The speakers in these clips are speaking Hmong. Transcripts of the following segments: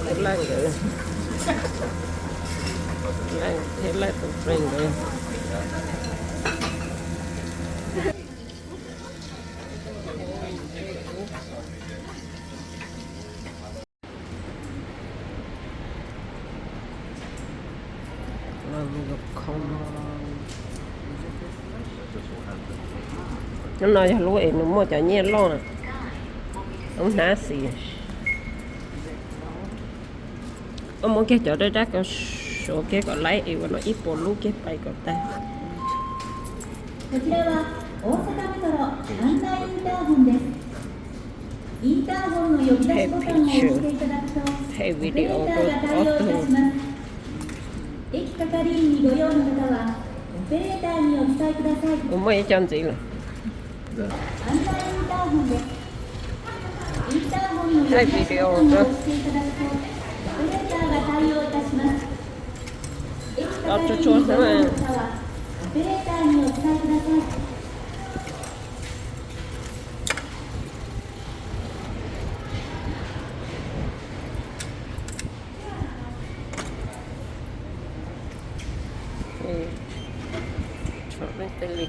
Laij nkawd, laij thiab laij tus friend nkawd. Hnub no yog lub es nws muaj cov nyiaj loj, lub hnab xis. Muab kiag cov daj daj ko suav kiag kom laib es ua no ib puas lub kiag pais kom tag. Hej video rau ob tug. Ua muaj ib co ntxiv lawm. Hej video rau ob tsuag tsuag xwb na. Tshuav leej twg li?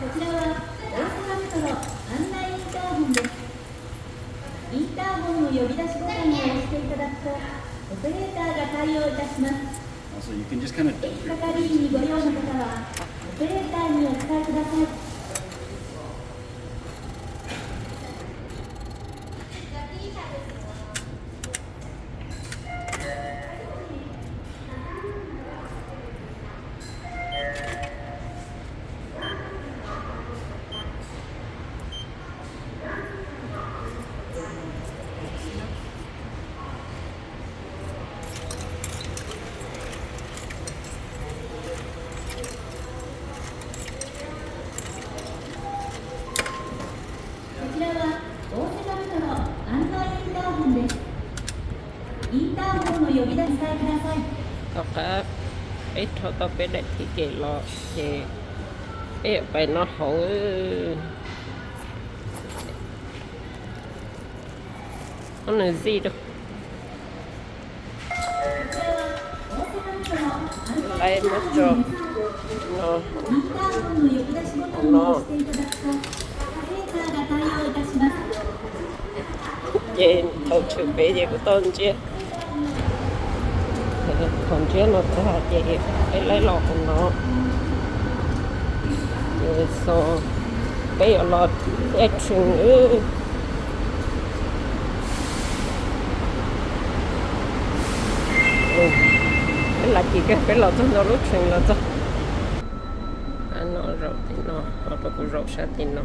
Ko cira wa Osaka Metro 案内インターホンです。 インターホンの呼び出しボタンを押していただくと、オペレーターが対応いたします。 So you can just kind of 係員にご用の方は、オペレーターにお伝えください。 こちらは大阪メトロ案内インターホンです。 Tom qab peb rho tau peb daim ticket los ces peb yuav pais noj hauv. Ob nws zij rau. Laib metro no, no. Ces thaum tshwm peb ces kuv tau ntsiab, thaum ntsiab no tau hais ces peb laib los qhov no. So peb yuav los train. Peb lav kis kawg, peb los txog ntawm lub train los txog. No zaum tim no, ho rau kuv zaum sab tim no.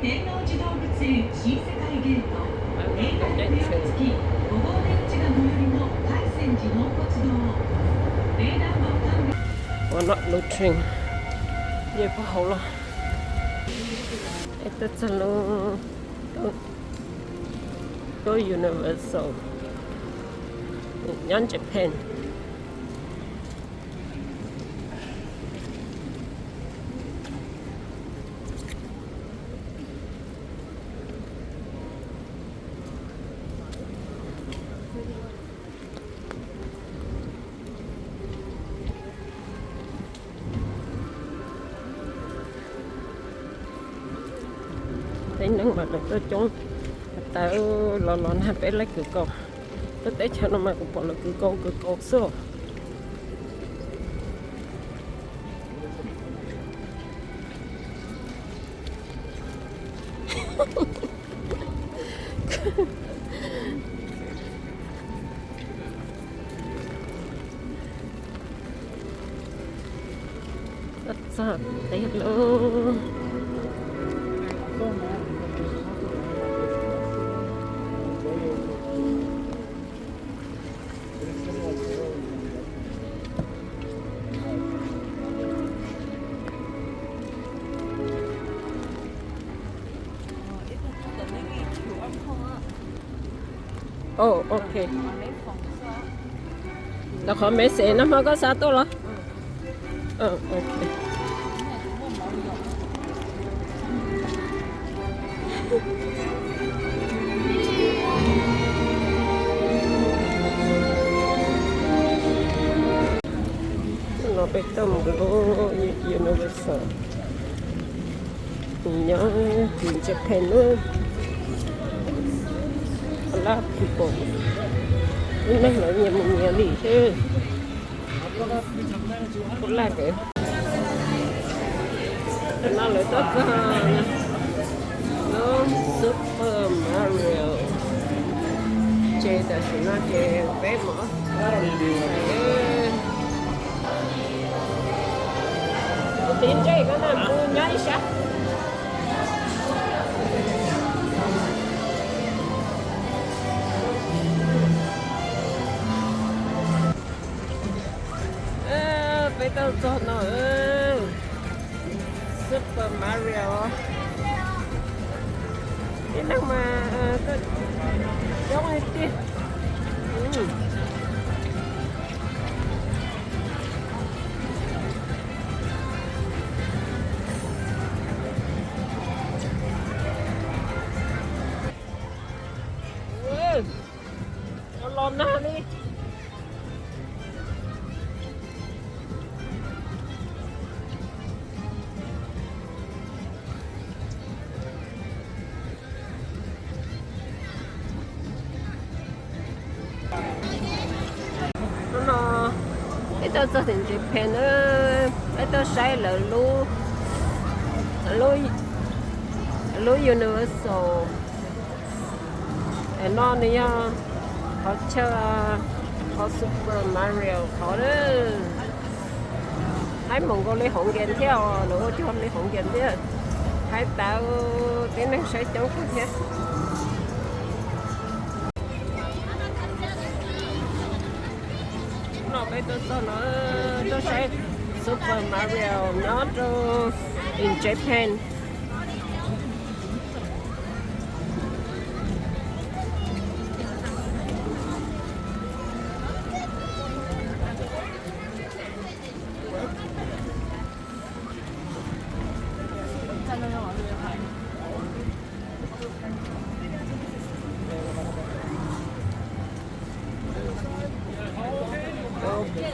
天王寺動物園新世界ゲート、定額料付き、ご号電池が最寄りの海泉寺納骨堂、冷暖房完備。 Ua no lub train, ces puag hauv los. Tuaj txog lub, lub Universal nyob Japan. Teb neeg mas lawv tuaj coob, tawv los los nag peb laij kwv kaus. Lub teb chaws no mas kuv pom lawv kwv kaus kwv kaus xwb. Txog teb lawm. Oh, ok. Rau qhov me xes nag hmo koj xa tuaj los? Ok. No peb tuaj mus lub Universal nyob tim Japan na. A lot of people. Lub neej lawv nyias mus nyias li xwb. Kuv laj kawg. No lawv tuaj txog lub Super Mario. Ces tam sim no ces peb mus. Kuv tiv ntsej koj na, mus nyob ib sab. Peb tuaj txog no, Super Mario. Tib neeg mas coob li tiag. Los nag li. Hnub no peb tuaj txog tim Japan na, peb tuaj saib lawv lub, lub Universal. No nws yog qhov chaw, qhov Super Mario qhov. Haib mus nkaus li hauv game thiab os, lawv ua cuag li hauv game thiab. Haib tas, tib neeg saib coob kawg thiab. No peb tuaj txog no, tuaj saib Super Mario nyob rau in Japan.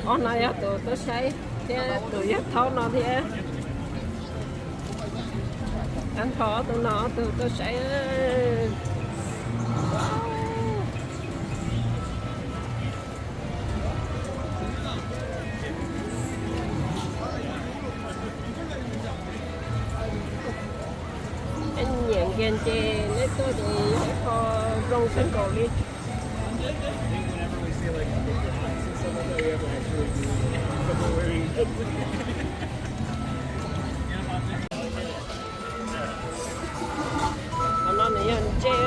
Ob no yog tus tuaj saib thiab tus yog thaub no thiab. Tag nrho ob tug no ob tug tuaj saib. Nyiam nkiag ces neb tuaj ces yog ib qho zoo kawg nkaus li. Qhov no nws yog ntsej.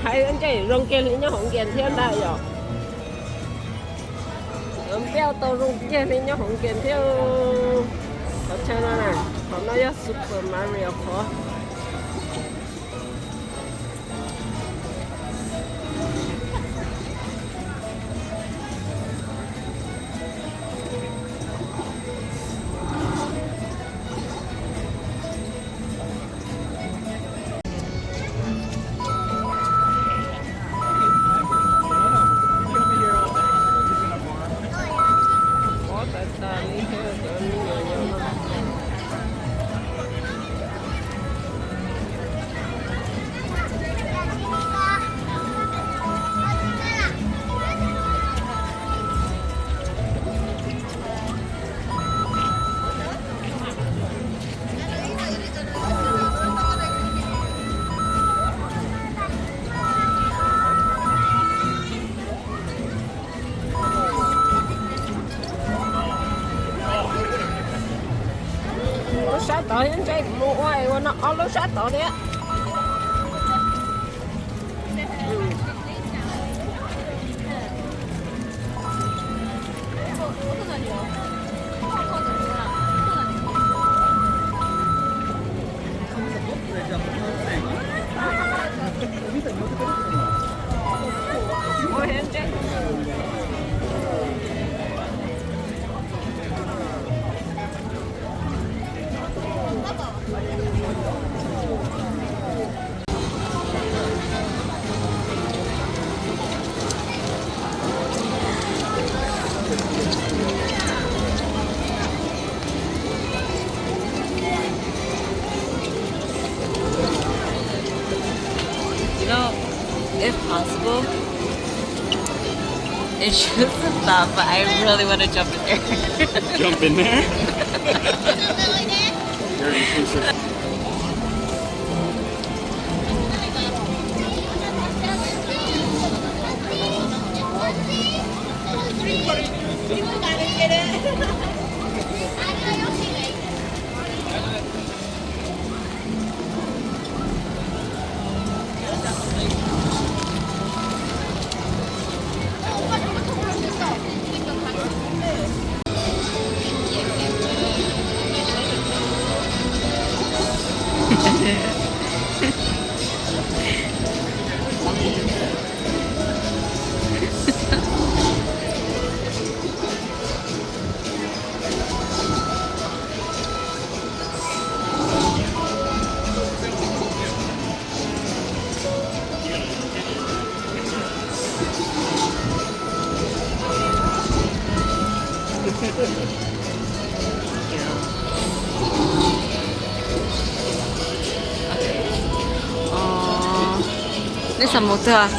Hais ntsej zoo kiag li nyob hauv game thiab ntag yom. Npej tau zoo kiag li nyob hauv game thiab. Qhov chaw no na, qhov no yog Super Mario qhov. Pob tas tas li thiab cov me nyuam yaus no. Sab tod thiab, ntshe kuv mus ua ua no ob lub sab tod thiab. You know, if possible, it's just a thought, but I really want to jump in there. Jump in there? Nej xav mus twg?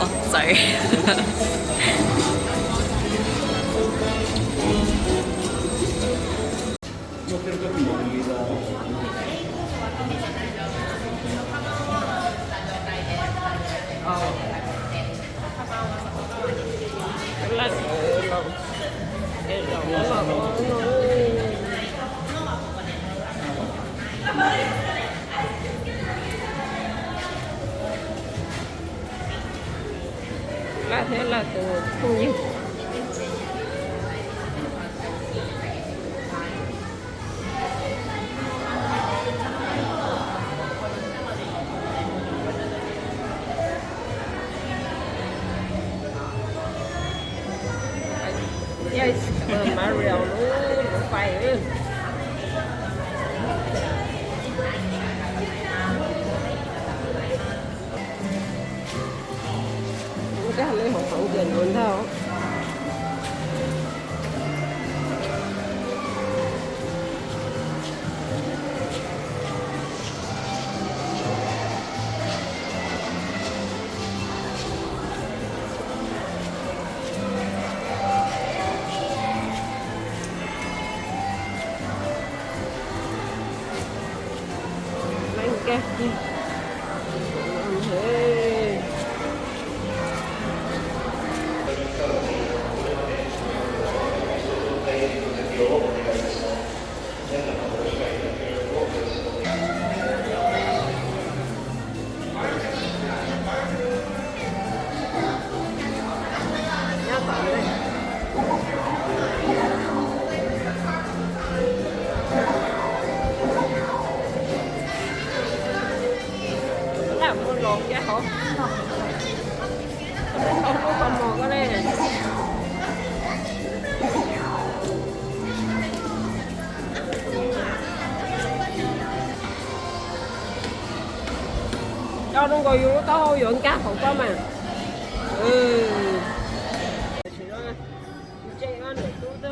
Oh, sorry. Laj thiab laj tus phooj ywg. Yes, Mario lub lub fais. Nkag li hauv qhov ncauj ntag. Leej nkag kiag. Coj zoo nkaus yus lub taub hau yuav nkag hauv koj mas. Tam sim no kuv tseg ob niam tub xwb,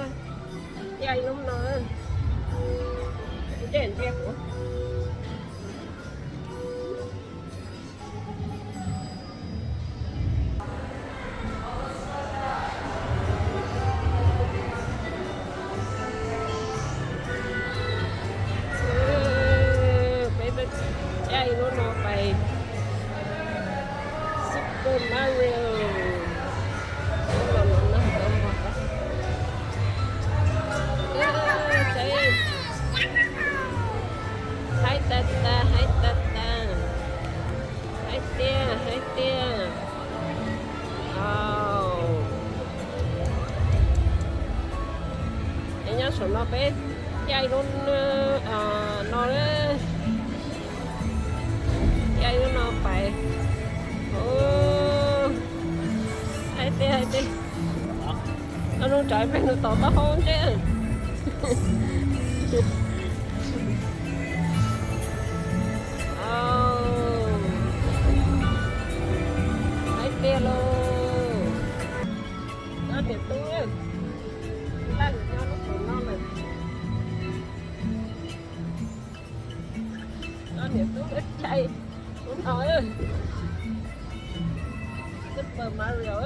cia ib hnub no kuv tseg ntsia kuv. Peb twb Saum no peb caij lub no, caij lub no pais. Hais tias, hais tias, no nug tsam peb nug tom taub hau ntseb. Hais tias lauj, ob niam tub, laj nyob lub qhov no lawm. Ob niam tub caij lub no, Super Mario.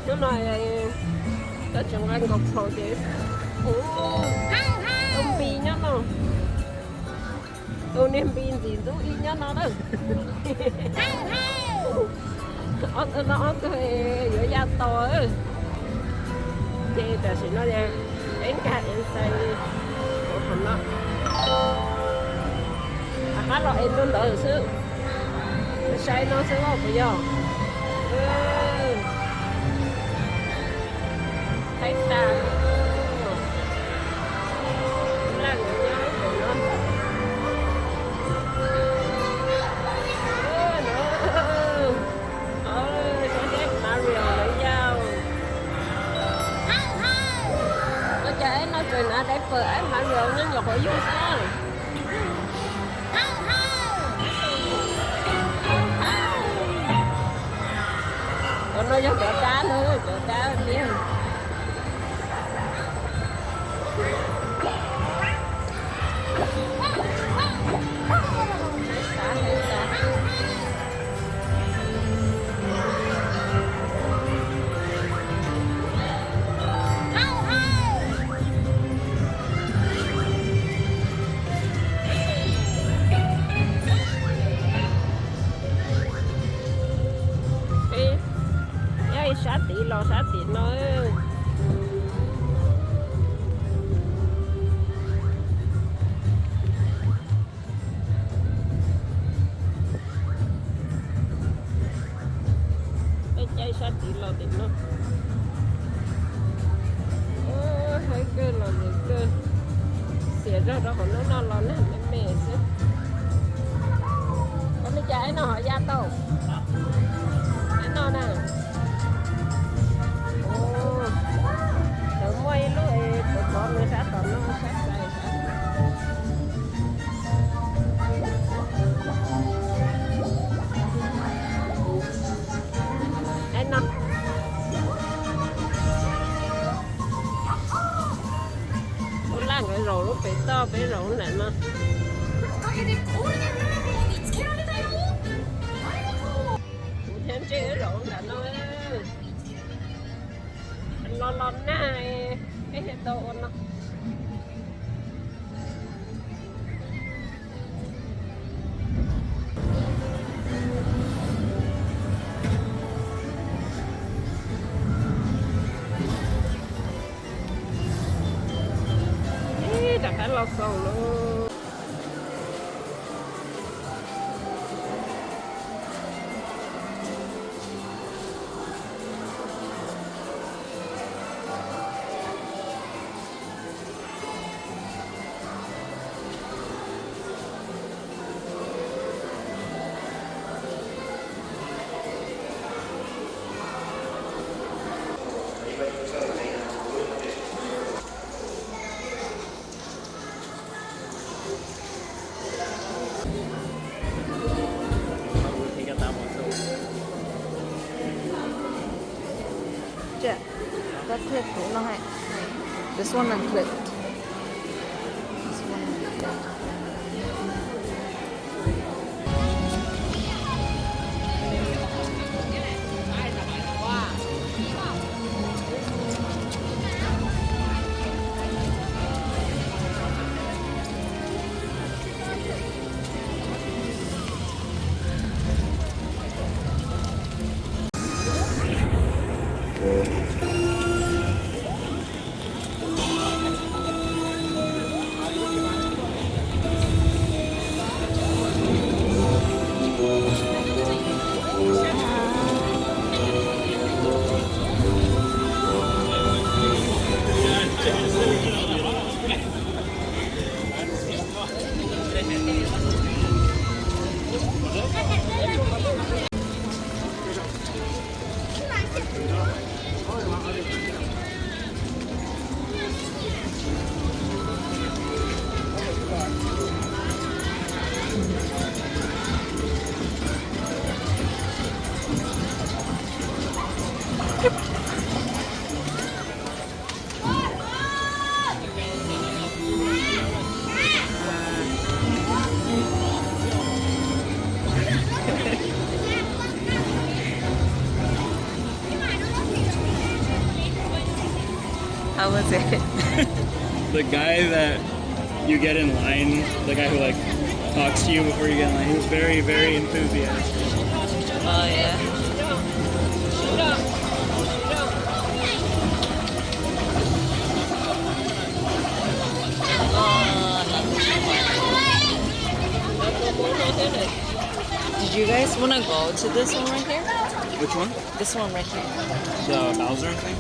Hnub no koj tseem nqa nkaus phom ces tus npis nyob no, tus niag npis ntxim ntxub ib nyob no lawm. Ob tug no ob tug yuav ya tau. Ces tam sim no peb nkag es xais tus qhov no, rov qab los es tus ntawd xwb. Saib no xwb los puas yog? Thaib tas. Laj nyob ntawm no. Cov dej Mario lawv yau. Ua cas ib no tseem hnav diaper, ib Mario nyob nyuam qhuav yug xwb. Cov no yog cov dab na, cov dab tiag. Peb nyob sab tid los sab tim no. Peb caij sab tid los tim no. Haib kawg los nws kawg. Xiam zog rau qhov hnub no los nag me me xwb. Ua li cas ib no ho ya tau? Ib no na. Lawv muaj ib lub es pov pov nws sab tom no sab xais sab. Ib no. Tus laj nkawd zaum lub pem toj, peb zaum ntawm no. Kuv thiab Ntsej zaum ntawm no. Los los nag, peb thiaj tau ua no. Ib, rov qab los xaus lauj. Check. Koj click tus no hais. This one and click. This one and click. How was it? The guy that you get in line, the guy who, like, talks to you before you get in line, he was very, very enthusiastic. Oh, yeah. Did you guys want to go to this one right here? Which one? This one right here. The Bowser thing?